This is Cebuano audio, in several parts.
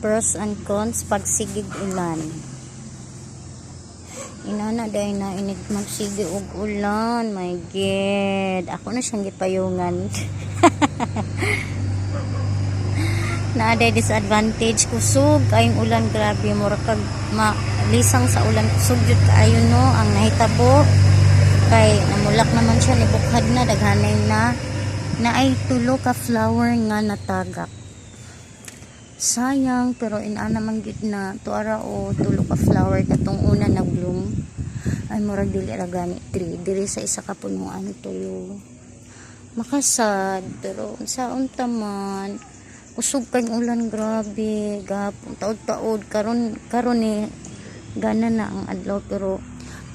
Pros and cons pag sigig ulan. Inana dahil na inig magsige og ulan. My God. Ako na siyang gipayungan. Naa day disadvantage, kusog kayong ulan, grabe, mura kag malisang sa ulan, kusog jud kaayo, no? Ang nahitabo kay namulak naman siya, nibukhad na, daghanay na, naay tulo ka flower nga natagak. Sayang, pero inana man gyud na tuara o tulo ka flower katong una nag-bloom. Ay, murag dili ra gani tree diri sa isa ka punuan, tulo. Makasad, pero unsaon ta man, kusog kay ulan, grabe. Gahapon taod-taod, karon karon ni gana na ang adlaw, pero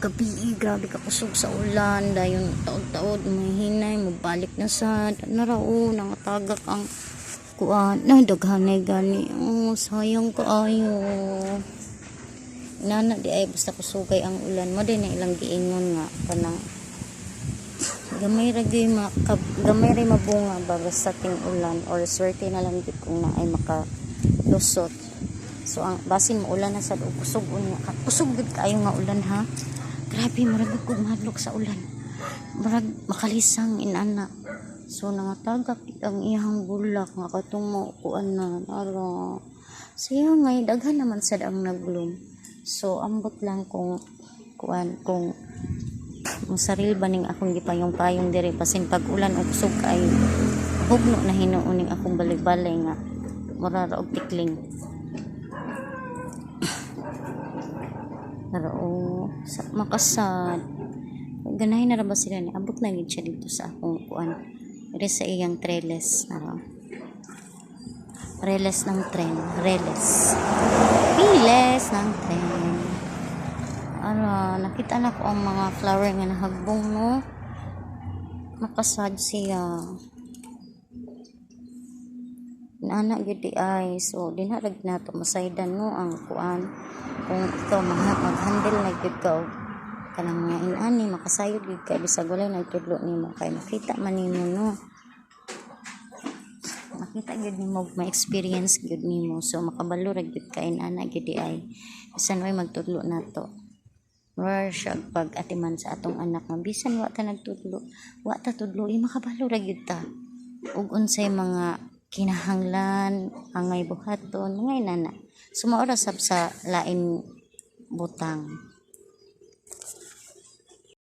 gabi grabe ka kusog sa ulan. Dayon taod-taod mahinay, mobalik na sad narao, nangatagak ang kuan na, daghanay gani. Oh, sayang kaayo. Nana di ay basta kusugay ang ulan mo din na ilang giingon nga kanang gamay ra gyud gamay ra mabunga ba basta ting ulan or swerte na lang gyud kung naay makalusot. So ang basin mo ulan na sad og kusog unya ka, kusog gyud kaayo nga ulan ha. Grabe, murag gyud kog mahadlok sa ulan, murag makalisang inana. So nangatagak ang iyang bulak nga katong maukuan na ara siya ngay daghan naman sad ang nag-bloom. So ambot lang kung kuan, kung mosaril ba ning akong gipayong-payong diri, basin pag ulan og kusog kaayo, hugno na hinuon ning akong balay-balay nga mura ra og tikling. Pero sa makasad, ganahin na ra ba sila ni abot na gid siya dito sa akong kuan diri sa iyang trellis. Ara, reles ng tren, reles, riles ng tren. Ara, nakita na ko ang mga flower nga nahagbong, no? Makasad siya. Nana gyud di ay. So dinha ra gyud nato masaydan, no, ang kuan, kung ikaw mag-handle na gyud ka og kanang mga inani, makasayod gyud ka bisag walay nagtudlo nimo, kay makita man nimo, no? Makita gyud nimo, ma-experience gyud nimo, so makabalo ra gyud ka inana gyud di ay, bisan way magtudlo nato. Mura siya pag atiman sa atong anak nga bisan wa ta nagtudlo, wa ta tudlo, makabalo ra gyud ta ug unsay mga kinahanglan, angay buhaton, mga inana. So mao ra sab sa lain butang.